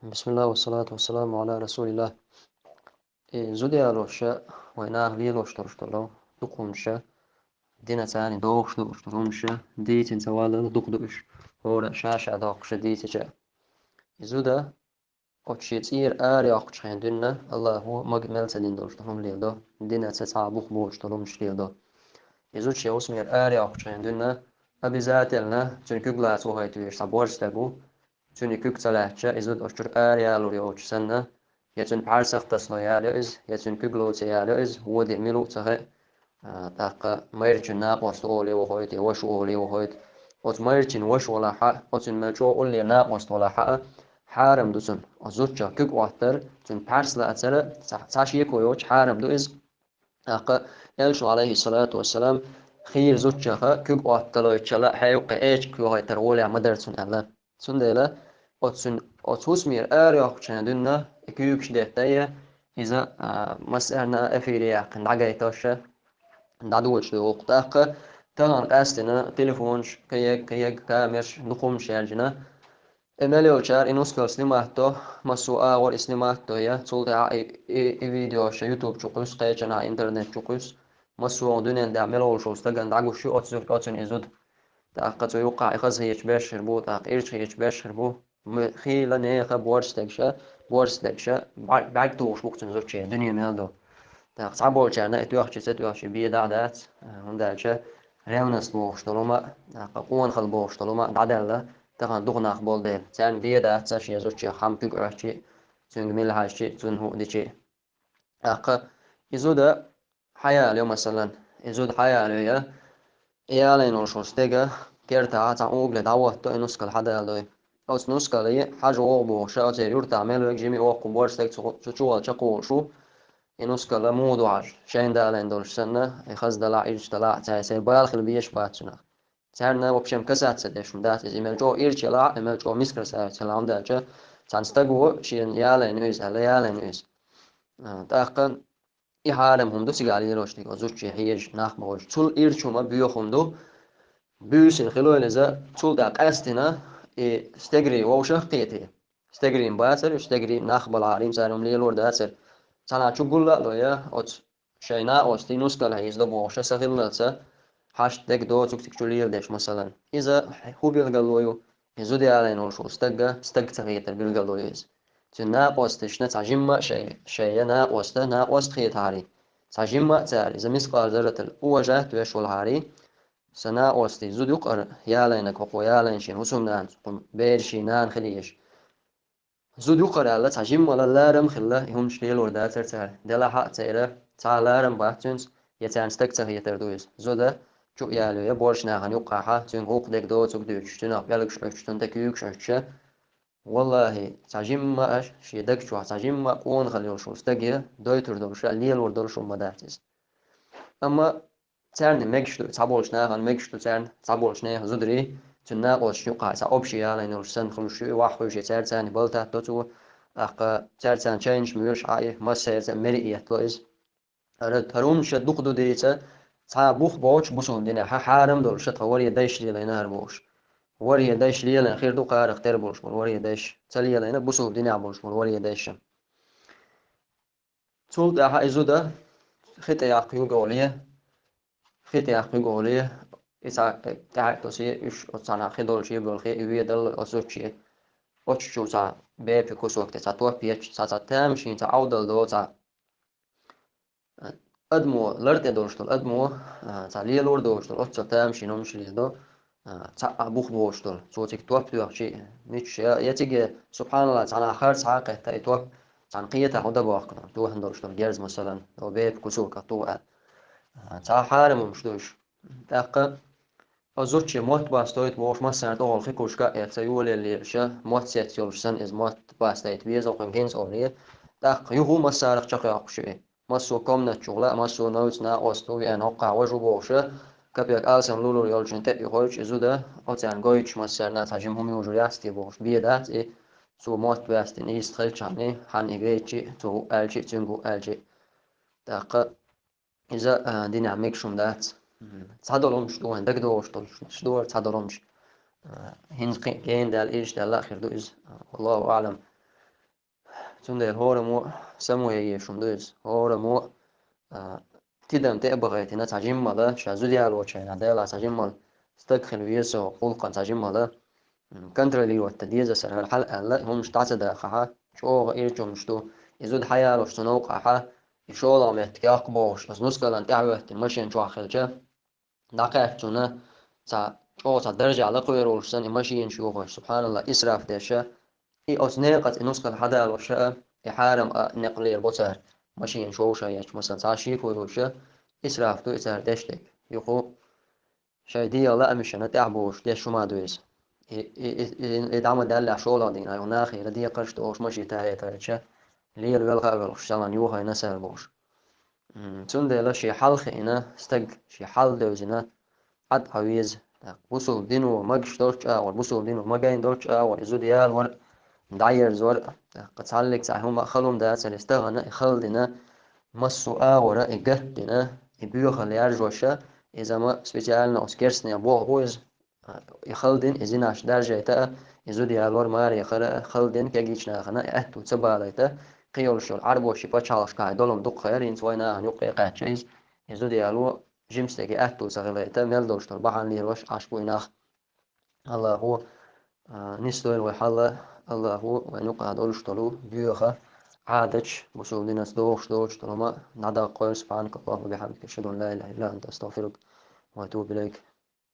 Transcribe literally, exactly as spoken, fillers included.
Бисмиллах, ва салату ва саламу ала расулиллах. И зуда ялош, вай наха лелош долуш долу дукха хӀумаш, дина царна догӀуш долуш долу хӀумаш, дийцина ца валлал дукха ду уьш, хӀора ша-ша доккхуш дийцича. И зуда оцу шен цӀера ара йоккхучу хенахь дуьйна Аллахо мага мел ца дина долуш долу хӀума леладо, дина ца цхьа бух боцуш долу хӀумаш леладо. И зуда шен хӀусамера ара йоккхучу хенахь дуьйна обязательно цуьнан куьг лаца вахийта везаш цхьа борша стаг ву, цуьнан куьг ца лаьцча, и зуда оцу чуьра ара ялор йоцуш санна, я цуьнан пхьарсах тасало ялайо иза, я цуьнан куьг лоций ялайо иза, вон де мила ву а ца хаьа. А, тӀаккха майрачун накъост олий вахойту, я ваша олий вахойту. Оцу майрачун ваша валахь а, оцунна мел чӀогӀа уллера накъост валахь а, хьарам ду цунна. Оцу зудчех куьг Ӏоттар, цуьнан пхьарс лацар, ца, цхьа шеко йоцуш хьарам ду иза. ТӀаккха Элчано, алейхиссалату вассалам, хийра зудчех куьг Ӏотталойтучул а хье юккъе эчиг кхоьхьийтар гӀолехь ма дара цунна аьлла. Цундела оцу цуьнан, оцу хӀусамера ара йоккхучу хенахь дуьйна и куьйгаш детта а, иза, а, массарна а эфире яьккхина дӀагайтош, дӀадоьдуш ду гӀуллакх. ТӀаккха тахана къаьстина телефонаш, кхин ерг, кхин ерг, камераш, дукха хӀумаш яьржина. И мел йолчара и нускал снимать до, массо а агӀор и снимать до, я цул тӀаьхьа и, и, и видеош YouTube чу кхуьссу, кхечанхьа интернет чу кхуьссу, массо а дуьнен тӀехь мел волуш волу стагана дӀагуш ю оцу, оцунна и зуда. ТӀаккха цу юккъехь и хазахеташ берш хир бу, тӀаккха ирчахеташ берш хир бу. М-, хийла нехан борша стегаш, борша стегаш бӀаьрг, бӀаьрг тухуш бу-кх цуьнан зудчех, дуьне мел ду. ТӀаккха цхьаболчарна и тоьхча, ца тоьхча бен дӀа а дац, а, хӀунда аьлча ревность бохуш долу хӀума, тӀаккха къонахалла бохуш долу хӀума дӀадаьлла, тахана дукха нах болу дела, царна бен дац шен зудчех хьан куьг Ӏоьттича, цуьнга мила хьаьжча, цунна хӀуъа дича. ТӀаккха и зуда хьаялайо, масалан, и зуда хьаялайо, я и ялийна волуш волу стеган кертахь цхьа угла дӀахӀотто, и нускал хьадалалой. Оцу нускале хьажа вогӀу бохуш, оцеран юьртахь мел верг жима а воккха а борша стаг цу, цу чу валча кхолуш ву. И нускал муха ду хьажа, шайна далийна долуш санна, и хаза далахь, ирча далахь, цара сайна бала хила безаш бац цунах. Царна, в общем, касаться деш хӀума дац иза, и мел чӀогӀа ирча елахь а, и мел чӀогӀа мискра саьрца елахь а, хӀунда аьлча цхьана стага ву, шена ялийна иза аьлла, ялийна иза. А, тӀаккха и хьарам хӀума ду цигахь лелош дерг, оцу зудчех хьежа нах бохуш. Цул ирча хӀума, боьха хӀума ду, буьйсанна хилойла иза, цул тӀаьхьа къаьстина и стегарий вовшах а кхетий. Стегарий бацара, уьш стегарий нах балахьара, цара хӀума лелор дацара. Цхьанхьа чу гулла а лой, я оцу шайн накъостий нускал хьийзадо бохуш а са хиллалца, хьашт дерг доцург цига чу леладеш, масалан. Иза хӀун билгало ю? И зуда ялийна волуш волу стагга стаг ца хетар билгало ю иза. Цуьнан накъосташна цхьа жимма а шай, шай я накъоста, накъост хетахьарий, цхьа жимма а цара иза мискъал зарратал уважать веш валахьарий, сан накъостий зуда ю-кх ара ялийнарг, хӀокхо ялийна шен хӀусамнанас, хӀокхун берашийн нана хила езаш. Зуда ю-кх ара аьлла, цхьа жимма а ларам а хилла, и хӀуманаш лелор дацара цара. Делахь а церан цхьа а ларам бац цуьнца, я царна стаг ца хетар ду иза. Зуда чу а ялайо, я борша нахана юккъехьа, цуьнга хӀокху дерг доцург дуьйцуш, цуьнах пӀелгаш Ӏуьттуш, цунна тӀе куьйгаш Ӏуьттуш. Валлахьи, цхьа жимма а, шен даг чохь цхьа жимма а къонахалла йолуш волу стаге дойтур долуш а, лелор долуш хӀума ма дац иза. Амма царна мегаш ду, цхьаболчу нахана мегаш ду царна, цхьаболчу нехан зударий, цуьнан накъосташна юккъехь цхьа общий ялийна йолуш санна хуьлуш ю, и ваха хуьйший цара, царна балтат до цо, тӀаккха цара царна чайнаш моьлуш Ӏа и, массерца а мери а еттало иза. ХӀара, хӀара хӀуманаш дукха ду дийца, цхьа бух боцуш бусулба динехь хьарам долуш тхан варе дайша лелайна хӀара бохуш. Варе дайша лелайна хир ду кхарах тера болуш болу варе дайша, ца лелайна бусулба динехь болуш болу варе дайша. Цул тӀаьхьа и зуда хи тӀе яккха югале, хи тӀе яккха югале, и цхьа тӀаьхьа а тосий, уьш оцу цхьанхьа хи долчу югалхе и ведал оцу зудче. Оцу чу цхьа бепиг кусок тӀе цхьа топ ечу, цхьа, цхьа тамашийна цхьа Ӏовдал до, цхьа адамо, лар тӀе долуш долу адамо, а, цхьа лелор долуш долу оццул тамашийна хӀуманаш леладо, а, цхьа а бух боцуш долу. Цо цига топ тоьхча, мичча, я, я цига, субханаллах, цхьанхьа харцахьа а кхетта и топ, цхьана кхетахь хӀун дан бохкана, тоьхна долуш долу герз, масалан, о бепиг кусоках туху аьлла. А, цхьа хьарам хӀуманаш ду уьш. ТӀаккха оцу зудче мотт бастойта бохуш массарна тӀехула хи кхушка а эцна, йолаелла лелаш, мотт сецна йолуш санна иза мотт бастайта беза, хӀокхуьнга хӀинца олий. ТӀаккха юха массарах чекхйоккхуш ю и. Массо а комнат чухула а, массо а новца накъост ву веана, хӀоккхахь важа ву бохуш, капек алсам лулур йолчун тӀе а юхуьйтуш, и зуда, оцарна гойтуш массарна а цхьа жима хӀума южур яц те бохуш, бен дац и, цо мотт баьстина йист хилчахьана, хьан и гайтчи, цо хӀуъа аьлчи, цуьнга хӀуъа аьлчи. ТӀаккха иза, а, динехь мегаш хӀума дац. М, цхьадолу хӀуманаш ду вайн дагадогӀуш долуш, ду вара цхьадолу хӀуманаш. А, хӀинца кхин а гена даьлла, ирча даьлла а хир ду иза. Аллаху аӀлам. Цундела хӀораммо самаве езаш хӀума ду иза. ХӀораммо, а, тидам тӀе а бахийтина цхьа жиммала, ша зуда ялоча хана Дала цхьа жиммала стаг хила веза со, гӀулакхан цхьа жиммала, м, контролировать де деза сар хӀара хьал аьлла, и хӀумаш дӀа ца дахахьа, чӀогӀа ирча хӀумаш ду, и зуда хьаялош цу новкъахьа, и шолгӀа меттиг яккха бохуш, аса нускалан тӀаьхьахӀоьттина машен чохь хилча, дӀакхаьчча цунна цхьа чӀогӀа цхьа даржехь лакхавер волуш санна, и машенаш йохош, субханалла, исраф деша, и оцу некъаца и нускал хьадалоша а, и хьарам а некъ лелабо цара. Машенаш вовшах ечу, масала, цхьа шеко йолуша, исраф ду и цара деш дерг. Юха шайн дегӀан лаамашна тӀаьхьабохуш деш хӀума ду иза. И, и, и, и, и дӀа ма даьллехь шолгӀа дийнахь, юха нахера декхарш а долуш машен тӀехьа а хетарча, лела велха а воьлхуш, шалан йохайна сара бохуш. М, цундела шен хьал хиъна, стаг шен хьал девзина, Ӏад Ӏан веза. ТӀаккха бусулба дино магаш долчу агӀор, бусулба дино магайна долчу агӀор, и зуда ялор а, дӀаерзор а, тӀаккха цхьаллиг цхьа хӀума а хала хӀума дацара, иза тахана и хала дина, массо а агӀора и гатдина, и боьхалла яржоша, иза ма специально оцу керстанех болх бу иза, и хала дина, и зинаш даржайта а, и зуда ялор маре яхара а, хала дина кегийчу нахана и аьтту ца балайта, кхин йолуш йолу Ӏарбошийн пачхьалкхашкахь долу хӀума дукха хир, хӀинца вайн нахана юккъе кхаьчча иза, и зуда яло жима стеган аьтту ца хилайта, мел долуш долу бахьана лелош Ӏаш бу и нах. Аллахо, а, нисдойла вай хьал, Аллахо вайн юкъахь долуш долу боьха Ӏадаташ, бусулба динца догӀуш долуш долу хӀума дӀадаккхойла. Субханакаллахумма ва бихамдика, ашхаду ан ла илаха илла анта, астагфирука ва атубу илайк.